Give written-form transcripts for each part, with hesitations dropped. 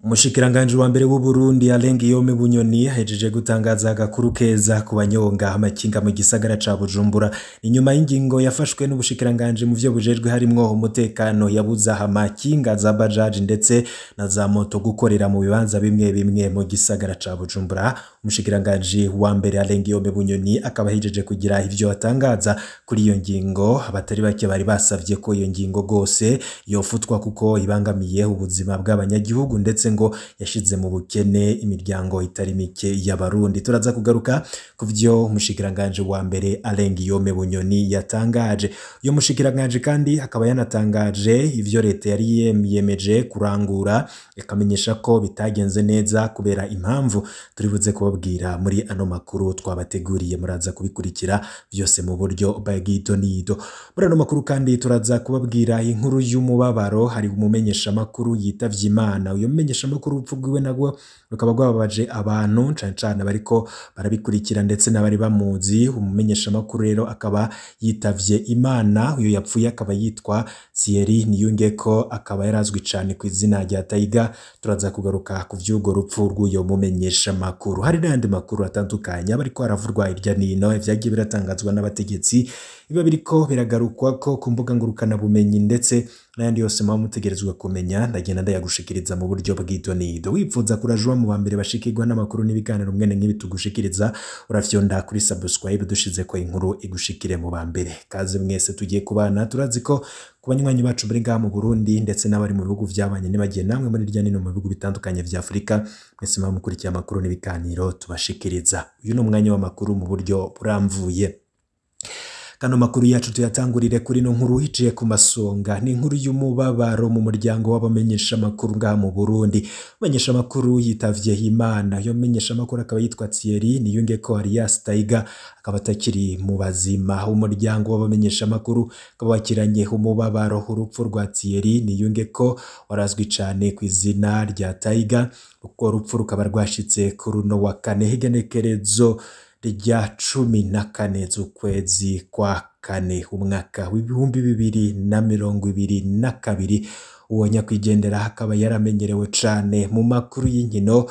Umushikiranganji wa mbere w'Uburundi Alain Guillaume Bunyoni ahejeje gutangaza agakuru keza ku banyonga amakinga mu gisagara ca Bujumbura. Inyuma y'ingingo yafashwe n'ubushikiranganji mu vyo bujejwe harimwo umutekano yabuza amakinga za bajaji ndetse na za moto gukorera mu bibanza bimwe bimwe mu gisagara ca Bujumbura. Umushikiranganji wa mbere Alain Guillaume Bunyoni akaba ahejeje kugira ivyo atangaza kuri iyo ngingo. Abatari bake bari basavye ko iyo ngingo gose yofutwa kuko ibangamiye ubuzima bw'abanyagihugu ndetse ngo yashize mu bukene imiryango itari mike y'Abarundi. Turaza kugaruka ku vyo umushikiranganji wa mbere Alain Guillaume Bunyoni yatangaje. Uyo mushikiranganji kandi akaba yanatangaje ivyo leta yari yiyemeje kurangura, ikamenyesha ko bitagenze neza kubera impamvu turibuze kubabwira muri ano makuru twabateguriye. Muraza kubikurikira vyose mu buryo bw'idonido. Muri ano makuru kandi turaza kubabwira inkuru y'umubabaro. Hari umumenyeshamakuru yitavye Imana. Uyo mumenyeshamakuru urupfu rwiwe nagwo rukaba rwababaje abantu cane cane bariko barabikurikira ndetse n'abari bamuzi. Umumenyeshamakuru rero akaba yitavye Imana. Uyo yapfuye akaba yitwa Thierry Niyungeko, akaba yarazwi cane ku izina rya Taiga. Turaza kugaruka ku vy'urwo rupfu rw'uyo mumenyeshamakuru. Hari n'ayandi makuru atandukanye aba ariko aravurwa hirya nino, ivyagiye biratangazwa n'abategetsi, biba biriko biragarukwako ku mbuga ngurukanabumenyi ndetse n'ayandi yose muba mutegerezwa kumenya. Ndagenda ndayagushikiriza mu buryo bw'idonido. Wipfuza kurajuwa mu bambere bashikirwa n'amakuru n'ibiganiro mwene nk'ibi tugushikiriza, urafyonda kuri subscribe dushizeko inkuru igushikire mu bambere. Kaze mwese tugiye kubana. Turazi ko ku banywanyi bacu bari ngaha mu Burundi ndetse n'abari mu bihugu vyabanye nibagiye namwe muri irya nino mu bihugu bitandukanye vya Afurika, mwese muba mukurikiye amakuru n'ibiganiro tubashikiriza. Uyu ni umwanya w'amakuru mu buryo buramvuye. Kano makuru yacu tuyatangurire kuri no nkuru iciye ku masonga. Ni inkuru y'umubabaro mu muryango w'abamenyesha makuru ngaha mu Burundi. Umumenyesha makuru yitavye Imana. Yo mumenyesha makuru akaba yitwa Thierry Niyungeko alias Taiga, akaba atakiri mu bazima. Umuryango w'abamenyesha makuru akaba wakiranye umubabaro urupfu rwa Thierry Niyungeko warazwi cane ku izina rya Taiga. Urwo rupfu rukaba rwashitse kuri uno wa kane higenekerezo rya 14 z'ukwezi kwa kane umwaka w'2022. Uwo nyakwigendera akaba yaramenyerewe cane mu makuru y'inkino,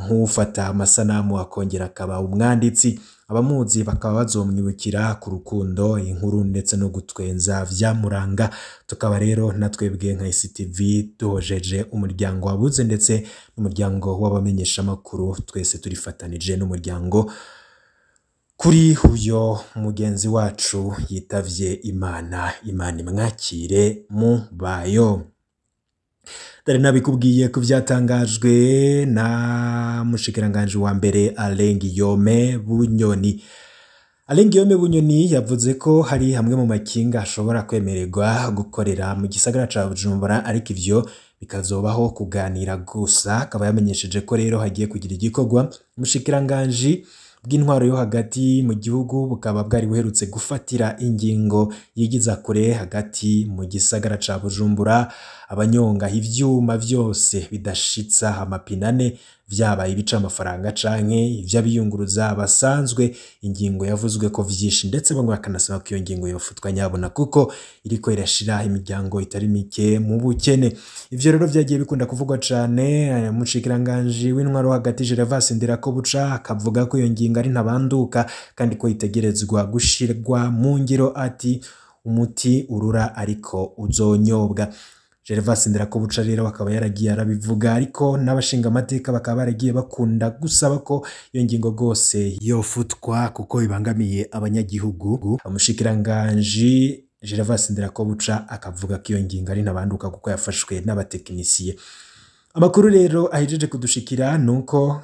nk'ufata amasanamu akongera akaba umwanditsi. Abamuzi bakaba bazomwibukira ku rukundo, inkuru ndetse no gutwenza vyamuranga. Tukaba rero natwebwe nka ICTV duhojeje umuryango wabuze ndetse n'umuryango w'abamenyeshamakuru, twese turifatanije n'umuryango kuri uyo mugenzi wacu yitavye Imana. Imana imwakire mu bayo. Dare nabikubwiye ko vyatangajwe na mushikiranganji wa mbere Alain Guillaume Bunyoni. Alain Guillaume Bunyoni yavuze ko hari hamwe mu makinga ashobora kwemererwa gukorera mu gisagara ca Bujumbura, ariko ivyo bikazobaho kuganira gusa. Akaba yamenyesheje ko rero hagiye kugira igikorwa. Umushikiranganji bw'intwaro yo hagati mu gihugu bukaba bwari buherutse gufatira ingingo yigiza kure hagati mu gisagara ca Bujumbura abanyonga ivyuma vyose bidashitsa amapinane, vyaba ibica amafaranga canke ivy'abiyunguruza basanzwe. Ingingo yavuzwe ko vyinshi ndetse bamwe bakanasaba ko iyo ngingo yofutwa nyabona kuko iriko irashira imiryango itari mike mu bukene. Ivyo rero vyagiye bikunda kuvugwa cane. Umushikiranganji w'intwaro hagati Gervas Ndirakobuca akavuga ko iyo ngingo ari ntabanduka kandi ko itegerezwa gushirwa mu ngiro, ati umuti urura ariko uzonyobwa. Gervas Ndirakobuca rero akaba yaragiye arabivuga, ariko n'abashinga amateka bakaba baragiye bakunda gusaba ko iyo ngingo gose yofutwa kuko ibangamiye abanyagihugu. Umushikiranganji Gervas Ndirakobuca akavuga ko iyo ngingo ari ntabanduka kuko yafashwe n'abatekinisiye. Amakuru rero ahejeje kudushikira nuko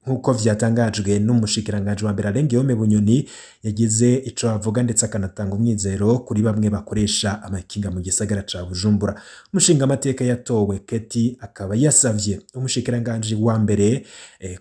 nkuko vyatangajwe n'umushikiranganji wa mbere Alain Guillaume Bunyoni yagize ico avuga ndetse akanatanga umwizero kuri bamwe bakoresha amakinga mu gisagara ca Bujumbura. Umushinga amateka yatowe Keti akaba yasavye umushikiranganji wa mbere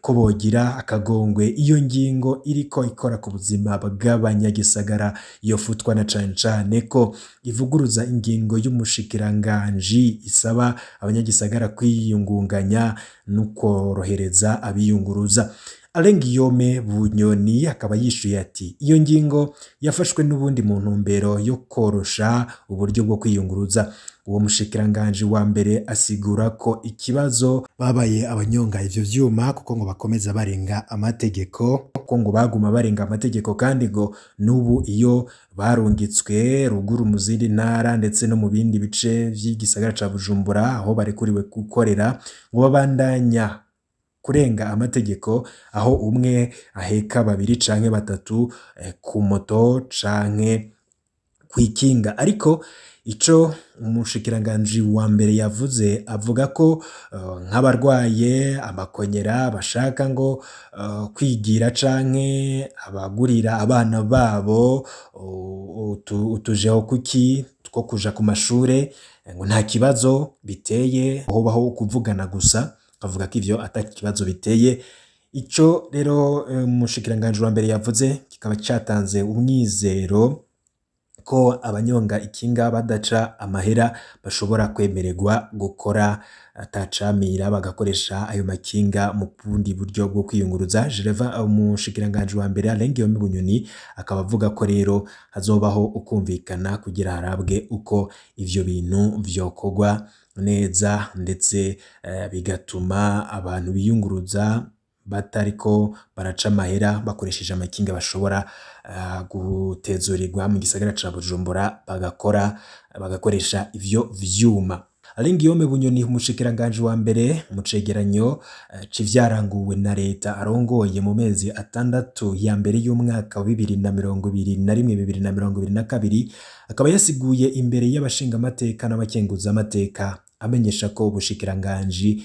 ko bogira akagongwe iyo ngingo iriko ikora ku buzima bw'abanyagisagara yofutwa, na cane cane ko ivuguruza ingingo y'umushikiranganji isaba abanyagisagara kwiyungunganya no korohereza abiyunguruza. Alain Guillaume Bunyoni akaba yishuye ati iyo ngingo yafashwe n'ubundi mu ntumbero yo korosha uburyo bwo kwiyunguruza. Uwo mushikiranganji wa mbere asigura ko ikibazo babaye abanyonga ivyo vyuma kuko ngo bakomeza barenga amategeko, kuko ngo baguma barenga amategeko, kandi ngo n'ubu iyo barungitswe ruguru mu zindi ntara ndetse no mu bindi bice vy'igisagara ca Bujumbura aho barekuriwe gukorera, ngo babandanya kurenga amategeko, aho umwe aheka babiri canke batatu ku moto canke kw'ikinga. Ariko ico umushikiranganji wa mbere yavuze, avuga ko nk'abarwaye amakonyera bashaka ngo kwigira canke abagurira abana babo utujeho kuki two kuja ku mashure, ngo nta kibazo biteye, hobaho kuvugana gusa. Avuga ko ivyo ata kibazo biteye. Ico rero umushikiranganji wa mbere yavuze kikaba catanze umwizero ko abanyonga ikinga badaca amahera bashobora kwemererwa gukora atacamira, bagakoresha ayo makinga mu bundi buryo bwo kwiyunguruza. Gereva umushikiranganji wa mbere Alain Guillaume Bunyoni akaba avuga ko rero hazobaho ukumvikana kugira harabwe uko ivyo bintu vyokorwa neza, ndetse bigatuma abantu biyunguruza batariko baraca amahera bakoresheje amakinga bashobora gutezurirwa mu gisagara ca Bujumbura, bagakora bagakoresha ivyo vyuma. Alain Guillaume Bunyoni, umushikiranganji wa mbere, mu cegeranyo c'ivyaranguwe na leta arongoye mu mezi 6 ya mbere y'umwaka wa 2021 2022, akaba yasiguye imbere y'abashingamateka n'abakenguzamateka, amenyesha ko ubushikiranganji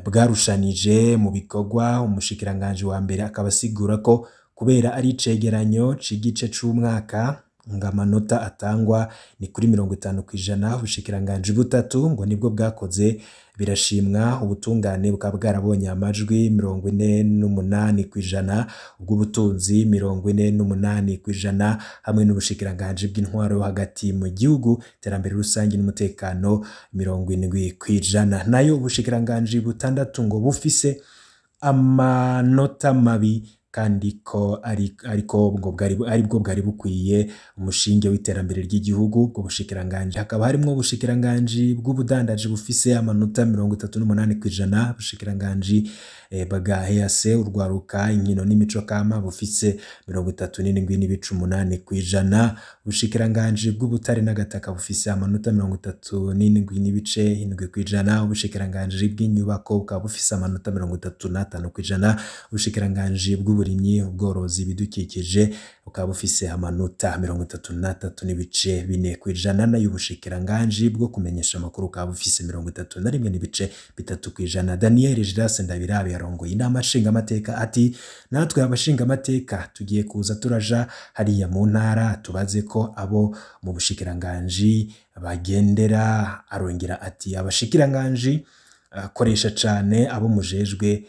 bwarushanije mu bikorwa. Umushikiranganji wa mbere akaba asigura ko kubera ari icegeranyo c'igice c'umwaka, ngo amanota atangwa ni kuri 50%. Ubushikiranganji butatu ngo nibwo bwakoze birashimwa, ubutungane bukaba bwarabonye amajwi 48%, ubw'ubutunzi 48%, hamwe n'ubushikiranganji bw'intwaro hagati mu gihugu, iterambere rusange n'umutekano 70%. Nayo ubushikiranganji butandatu ngo bufise amanota mabi, kandi ko ariko ngo aribwo bwari bukwiye umushinge w'iterambere ry'igihugu. Ubwo bushikiranganji hakaba harimwo ubushikiranganji bw'ubudandaji bufise amanota 38%, ubushikiranganji bwa EAC, urwaruka, inkino n'imico kama bufise 37.8%, ubushikiranganji bw'ubutare n'agataka bufise amanota 37.7%, ubushikiranganji bw'inyubako bukaba bufise amanota 35%, ubushikiranganji bw'uburimyi, ubworozi, ibidukikije bukaba bufise amanota 33.4%, nayo ubushikiranganji bwo kumenyesha amakuru bukaba bufise 31.3%. Daniel Giras Ndabirabe yarongoye inama nshingamateka ati: natwe abashingamateka tugiye kuza turaja hariya mu ntara tubaze ko abo mu bushikiranganji bagendera. Arongera ati: abashikiranganji koresha cane abo mujejwe,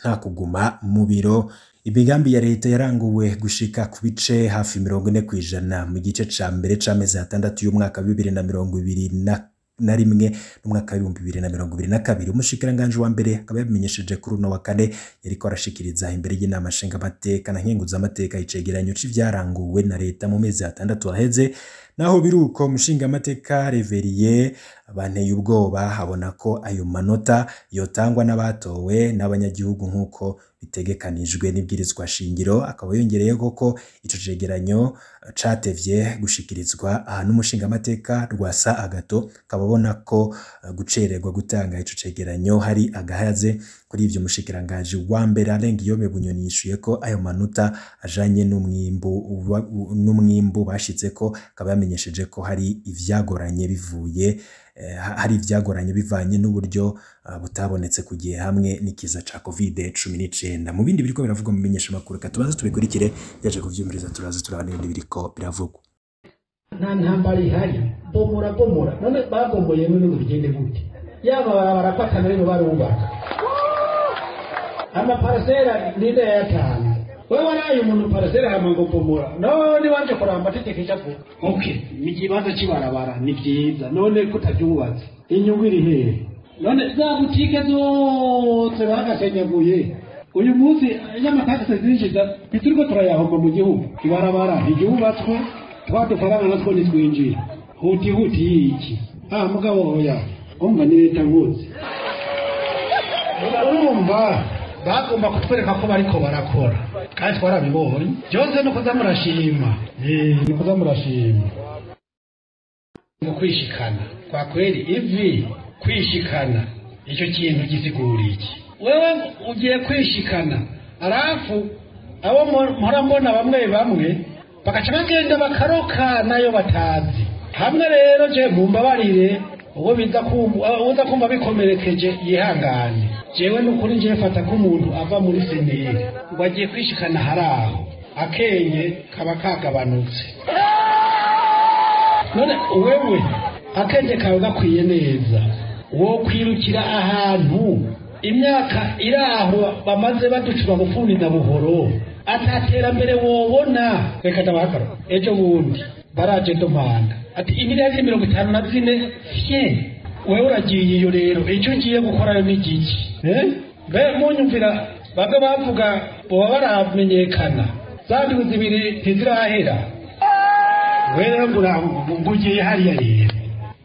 nta kuguma mu biro. Imigambi ya leta yaranguwe gushika ku bice hafi 40% mu gice ca mbere c'amezi 6 y'umwaka 2021 n'umwaka 2022. Umushikiranganji wa mbere akaba yabimenyesheje kuri uno wa kane, yariko arashikiriza imbere y'inama nshingamateka na nkenguzamateka icegeranyo c'ivyaranguwe na leta mu mezi 6 aheze. Naho biruko, umushingamateka Reveriye banteye ubwoba abona ko ayo manota yotangwa n'abatowe n'abanyagihugu nk'uko bitegekanijwe n'ibwirizwa shingiro. Akaba yongereyeho ko ico cegeranyo catevye gushikirizwa aha n'umushingamateka Rwasa Agato, akaba abona ko gucererwa gutanga ico cegeranyo hari agahaze. Kuri ivyo, umushikiranganji wa mbere Alain Guillaume Bunyoni yishuye ko ayo manota ajanye n'umwimbu bashitseko, akaba yamenyesheje ko hari ivyagoranye bivuye hari ivyagoranye bivanye n'uburyo butabonetse ku gihe hamwe n'ikiza ca Covid-19. Mu bindi biriko biravugwa mu menyesha makuru, katubaze tubikurikire, yaje kuvyumviriza, turaza turabana n'ibindi biriko biravugwa. Nta ntambara ihari, bomora bomora, none babomoye, none ngo bigende gute? Yaba barafatana rero barubaka amaparasera, ninde yayatanze? Wewe waraye umuntu parasera hama ngo bomora, none wanje kuraba amategeko icyo avuga. Okay, ni ikibanza cy'ibarabara, ni byiza, none kutabyubatse inyungu iri hehe? None za butike zose bagasenyaguye, uyu munsi y'amatagisi zinjiza ntituriko turayahomba mu gihugu? Ibarabara ntiryubatswe, twa dufaranga natwo ntitwinjira, huti huti y'iki? Mugabo oya, umva ni leta nkuzi. Urumva bagomba kutwereka ko bariko barakora, kandi twarabibonye byose. Ni ukuza murashima, ni ukuza murashima. Mu kwishikana kwa kweli, ivi kwishikana, icyo kintu gisigura iki? Wewe ugiye kwishikana, arafu abo mpora mbona bamwe bamwe bagaca bagenda bakaroka nayo batazi hamwe. Rero je mumbabarire, ubwo biza kumva, uza kumva bikomerekeje yihangane. Jewe nukuri nje fata ko umuntu ava muri seneri ngo agiye kwishikana, haraho akenge kaba kagabanutse. None wewe akenge kawe gakwiye neza, wo kwirukira ahantu imyaka iri aho bamaze baducura bufuni na buhoro, ataterambere wobona? Reka ndabahakara, ejo bundi baraje domanda ati imiliyari 54 fye. Wewe uragiye iyo rero, icyo ngiye gukorayo ni igiki? Mbe munyumvira, bamwe bavuga boba baramenyekana, za ndwi zibiri ntizirahera. We rero ngo ugiye hariya rero,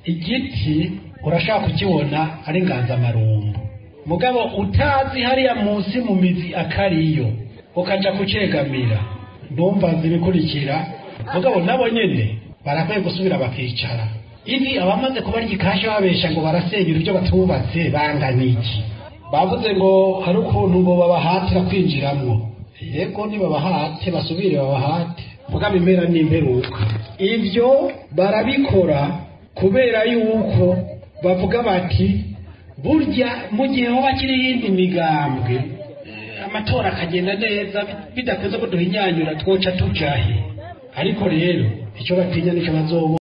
igiti urashaka kukibona ari inganzamarumbu, mugabo utazi hariya munsi mu mizi akariyo, ukaja kucegamira, ndumva zibikurikira. Mugabo nabo nyene barakwiye gusubira bakicara. Ivi abamaze kubarya ikasha babesha ngo barasenyura ibyo batubatse bangana iki? Bavuze ngo hari ukuntu ngo babahatira kwinjiramwo. Yego, nibabahate, basubire babahate, mugabo impera n'imperuka ivyo barabikora, kubera yuko bavuga bati burya mu gihe hoba kiri iyindi migambwe, amatora akagenda neza bidakunze ko duhinyanyura, twoca tujahe. Ariko rero icyo batinya nicyo bazobo